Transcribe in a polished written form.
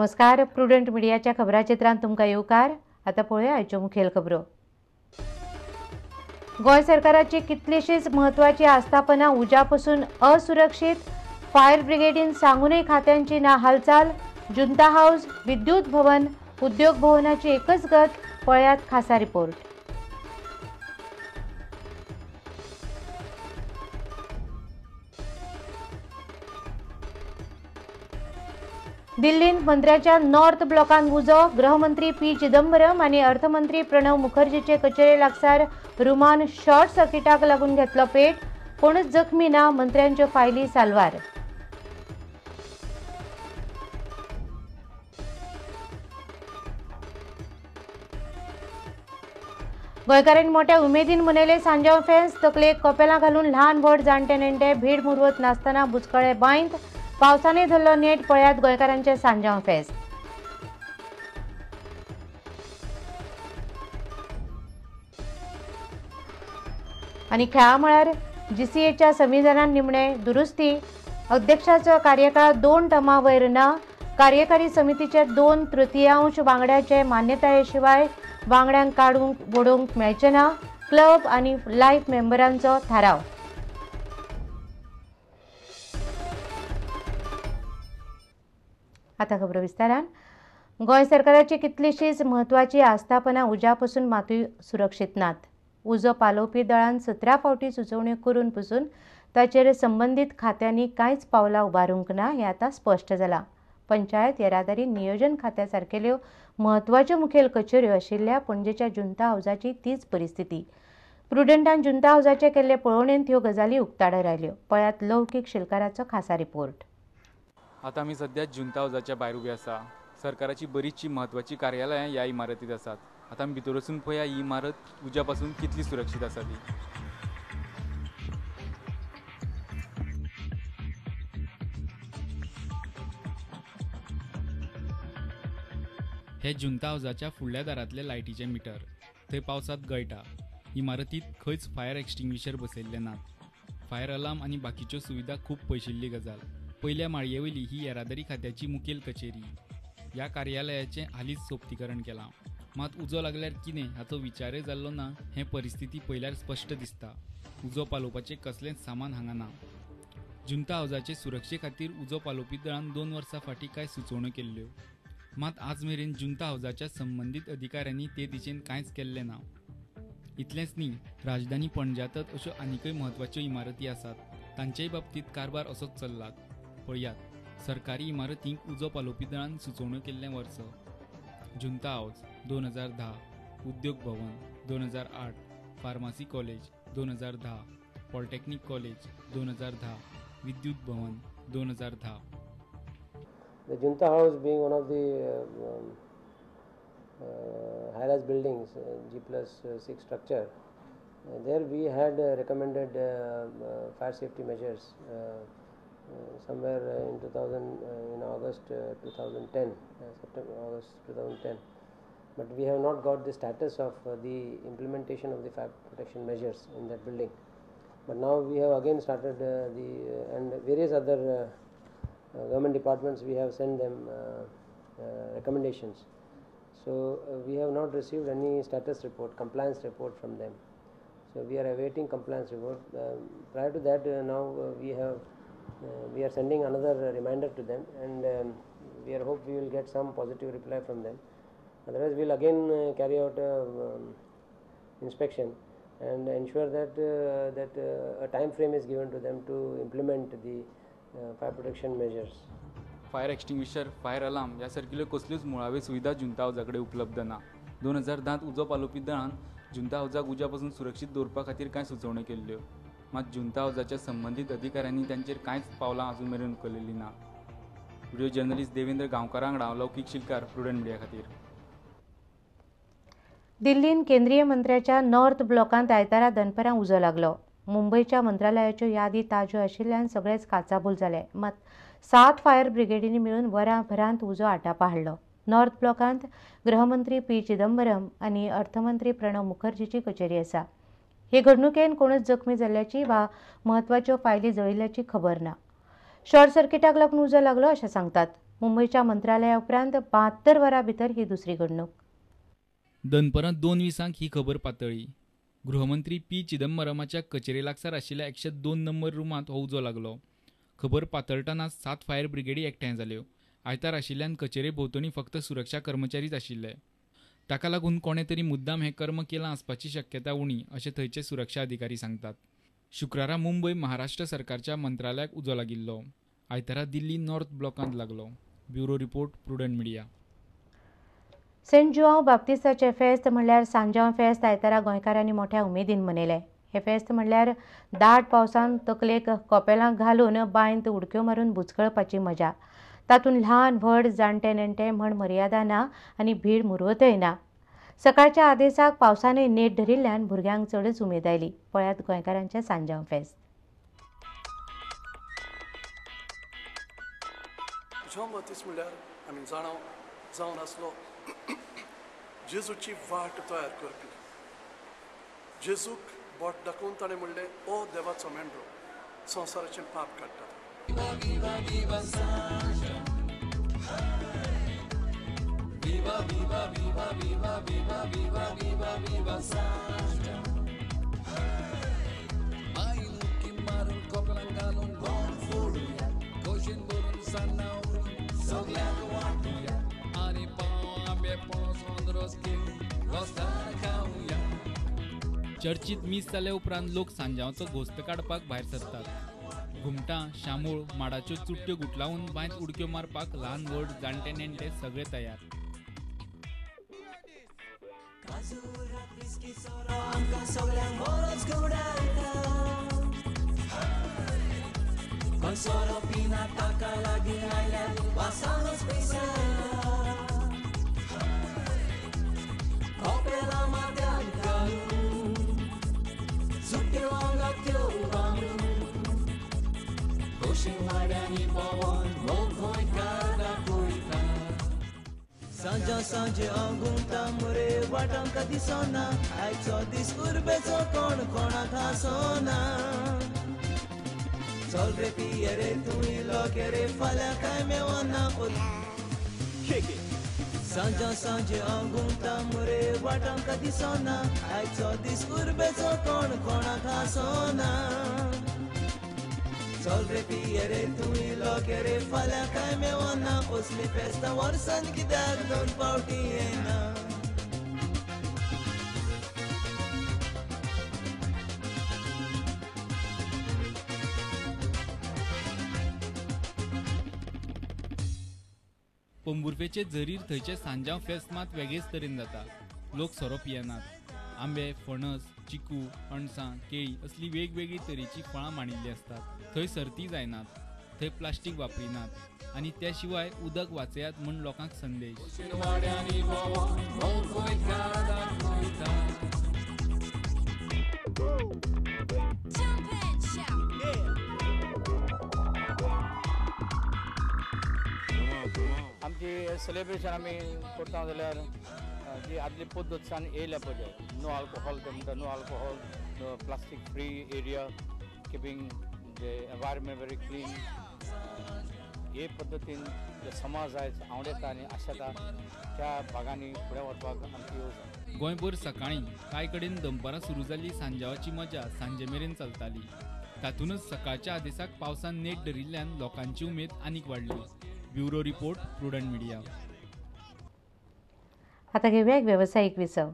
नमस्कार, प्रुडंट मिडियाच्या खबराचित्रांत तुमकां येवकार। आतां पळोवया आयच्यो मुखेल खबरो। गोंय सरकाराची कितलीशीच म्हत्वाची आस्थापनां उज्या पसून असुरक्षीत, फायर ब्रिगेडीन सांगूनय खात्यांची ना हालचाल। जुंता हाऊस, विद्युत भवन, उद्योग भवनाची एकच गत। पळयात खासा रिपोर्ट। दिल्लींत मंत्र्याच्या नॉर्थ ब्लॉकांत उजो। गृहमंत्री पी चिदंबरम आनी अर्थमंत्री प्रणव मुखर्जीचे कचेरे लागसार रुमान शॉर्ट सर्किटाक लागून घेतलो पेट। कोणूच जखमी ना, मंत्र्यांच्यो फायली साल्वार। गोंयकारांनी मोठ्या उमेदीन मनयले सांजाव फेस्त। तकलेक कपेलां घालून ल्हान व्हड जाणटे नेणटे भीड मुरवत नासतना बुचकळे बांयत। पावसाने धरलो नेट। पळयात गोंयकारांचे सांजाव फेस्त। आनी खेळा मळार जीसीएच्या संविधानान निमणे दुरुस्ती। अध्यक्षाचो कार्यकाळ 2 टर्मा वयर ना। कार्यकारी समितीचे 2/3 वांगड्याचे मान्यताये शिवाय वांगड्यांक काडूंक वडोवंक मेळचे ना। क्लब आनी लायफ मेंबरांचो थाराव। आतां खबरो विस्तारान। गोंय सरकाराची कितलीशीच म्हत्वाची आस्थापनां उज्या पसून मातूय सुरक्षीत नात। उजो पालोवपी दळान 17 फावटी सुचोवण्यो करून पसून ताचेर संबंदीत खात्यांनी कांयच पावलां उबारूंक ना हें आतां स्पश्ट जालां। पंचायत, येरादारी, नियोजन खात्या सारकेल्यो म्हत्वाच्यो मुखेल कचेऱ्यो आशिल्ल्या पणजेच्या जुंता हावजाची तीच परिस्थिती। प्रुडंटान जुंता हावजाचे केल्ले पळोवणेंत ह्यो गजाली उक्ताडार आयल्यो। पळयात लौकीक शिलकाराचो खासा रिपोर्ट। आतां आमी सद्या जुंता हावजाच्या भायर उबे आसा। सरकाराची बरीचशी म्हत्वाची कार्यालयां ह्या इमारतींत आसात। आतां आमी भितर वचून पळया ही इमारत उज्या पासून कितली सुरक्षीत आसा ती। हे जुंता हावजाच्या फुडल्या दारांतले लायटीचे मिटर थंय पावसांत गळटा। इमारतींत खंयच फायर एक्सटिंग्विशर बसयल्ले नात। फायर अलार्म आनी बाकीच्यो सुविधा खूब पयशिल्ली गजाल। पयल्या माळये वयली ही येरादारी खात्याची मुखेल कचेरी। ह्या कार्यालयाचें हालींच सोपतीकरण केलां, मात उजो लागल्यार कितें हाचो विचारय जाल्लो ना हें परिस्थिती पळयल्यार स्पश्ट दिसता। उजो पालोवपाचें कसलेंच सामान हांगा ना। जुंता हावजाचे सुरक्षे खातीर उजो पालोवपी दळान 2 वर्सां फाटीं कांय सुचोवण्यो केल्ल्यो, मात आज मेरेन जुंता हावजाच्या संबंदीत अधिकाऱ्यांनी ते दिशेन कांयच केल्लें ना। इतलेंच न्ही, राजधानी पणज्यांतच अश्यो आनीकय म्हत्वाच्यो इमारती आसात, तांचेय बाबतींत कारभार असोच चल्ला। पळयात सरकारी इमारतींक उजो पालोवपी दळान सुचोवण्यो केल्लें वर्स। जुंता हावज 2010, उद्योग भवन 2008, फार्मासी कॉलेज 2010, पॉलिटेक्निक कॉलेज 2010, विद्युत भवन 2010। The Junta House being one of the high-rise buildings, G+6 structure, there we had recommended fire safety measures somewhere in 2000, in August 2010, September, August 2010. But we have not got the status of the implementation of the fire protection measures in that building. But now we have again started the and various other government departments, we have sent them recommendations. So we have not received any status report, compliance report from them. So we are awaiting compliance report. Prior to that, now we are sending another reminder to them, and we are hope we will get some positive reply from them. Otherwise, we will again carry out inspection and ensure that a time frame is given to them to implement the fire protection measures. Fire extinguisher, fire alarm ह्या सारकिल्ल्यो कसल्योच मुळाव्यो सुविधा जुंता हावजा कडेन उपलब्ध ना। 2010 उजो पालोवपी दळान जुंता हावजाक उज्या पसून सुरक्षीत दवरपा खातीर कांय सुचोवण्यो केल्ल्यो, मात जुंता हावजाच्या संबंदीत अधिकाऱ्यांनी तांचेर कांयच पावलां अजून मेरेन उखललेलीं ना। व्हिडिओ जर्नलिस्ट देवेंद्र गांवकारा वांगडा लौकीक शिलकार, प्रुडंट मिडिया खातीर। दिल्लीन केंद्रीय मंत्र्याच्या नॉर्थ ब्लॉकांत आयतारा दनपरां उजो लागलो। मुंबयच्या मंत्रालयाच्यो यादी ताज्यो आशिल्ल्यान सगळेच काचाबूल जाले। मात 7 फायर ब्रिगेडींनी मेळून वरां भरांत उजो आटापा हाडलो। नॉर्थ ब्लॉकांत गृहमंत्री पी चिदंबरम आनी अर्थमंत्री प्रणव मुखर्जीची कचेरी आसा। हे घडणुकेन कोणूच जखमी जाल्ल्याची वा म्हत्वाच्यो फायली जळिल्ल्याची खबर ना। शॉर्ट सर्किटाक लागून उजो लागलो अशें सांगतात। मुंबयच्या मंत्रालया उपरांत 72 वरां भितर ही दुसरी घडणूक. दनपरां 2:20 ही खबर पातळ्ळी. गृहमंत्री पी चिदंबरमाच्या कचेरे लागसार आशिल्ल्या 102 नंबर रुमांत हो उजो लागलो. खबर पातळटना 7 फायर ब्रिगेडी एकठांय जाल्यो. आयतार आशिल्ल्यान कचेरे भोंवतणी फक्त सुरक्षा कर्मचारीच आशिल्ले. ताका लागून कोणें तरी मुद्दाम हें कर्म केलां आसपाची शक्यता उणी अशें थंयचे सुरक्षा अधिकारी सांगतात. शुक्रारा मुंबय महाराष्ट्र सरकारच्या मंत्रालयाक उजो लागिल्लो. आयतारा दिल्ली नॉर्थ ब्लॉकांत लागलो. Bureau report, Prudent Media. Saint Joao बाप्तिस्ताचें फेस्त म्हणल्यार सांजांव फेस्त आयतारा गोंयकारांनी मोठ्या उमेदीन मनयलें. हें फेस्त म्हणल्यार दाट पावसान तकलेक कोपेलां घालून बांयंत उडक्यो मारून बुचकळपाची मजा. तातूंत ल्हान व्हड जाणटे नेणटे म्हण मर्यादा ना आनी भीड मुरवतय ना. सकाळच्या आदेसाक पावसानय नेट धरिल्ल्यान भुरग्यांक चडच उमेद आयली. पळयात गोंयकारांचें सांजांव फेस्त. जुआंव बाप्तिस्त म्हणल्यार आमी जाणा जावन आसलो जेजूची वाट तयार करपी. जेजूक बोट दाखोवन ताणें म्हणलें, ओ देवाचो मेंढरो, संवसाराचें पाप काडटा. चर्चीत मीस जाल्या उपरांत लोक सांजांवाचो घोस्त काडपाक भायर सरतात. घुमटां, शामूळ, माडाच्यो चुट्ट्यो गुटलावन बांयत उडक्यो मारपाक ल्हान व्हड जाणटे नेणटे सगळे तयार. सांजा सांजे अंगुंता मुरे वाट आमकां दिसना, आयचो दीस उर्बेचो कोण कोणाक हांसोना. चल रे पिये रे तूं इलो रे, फाल्यां कांय मेवना. सांजा सांजे अंगुंता मुरे वाट आमकां दिसना, आयचो दीस उर्बेचो कोण कोणाक हांसोना. चल रे पिये रे तूं इलो रे, फाल्यां कांय मेवना. असली फेस्तां वर्सान कित्याक दोन फावटी येना. पोंबुर्फेचे जरीर थंयचे सांजांव फेस्त मात वेगळेच तरेन जाता. लोक सोरो पियेनात. आंबे, फणस, चिकू, अणसां, केळी असली वेगवेगळी तरेची फळां मांडिल्लीं आसतात. थंय सर्ती जायनात, थंय प्लास्टीक वापरिनात आनी त्या शिवाय उदक वाचयात म्हूण लोकांक संदेश. आमची सेलिब्रेशन आमी करता जाल्यार जी आदली पद्दत सान येयल्या पळय, नो अल्कोहोल ते म्हणटा, no alcohol, plastic free area, keeping the environment very clean. हे पद्दतीन जे समाज आयज आवडटा आनी आशेता त्या भागांनी फुडें व्हरपाक आमची येवजण. गोंयभर सकाळीं कांय कडेन दनपारां सुरू जाल्ली सांजावाची मजा सांजे मेरेन चलताली. तातूंतच सकाळच्या आदेसाक पावसान नेट धरिल्ल्यान लोकांची उमेद आनीक वाडली. Bureau report, Prudent Media. आता घेऊया एक व्यावसायिक विसव.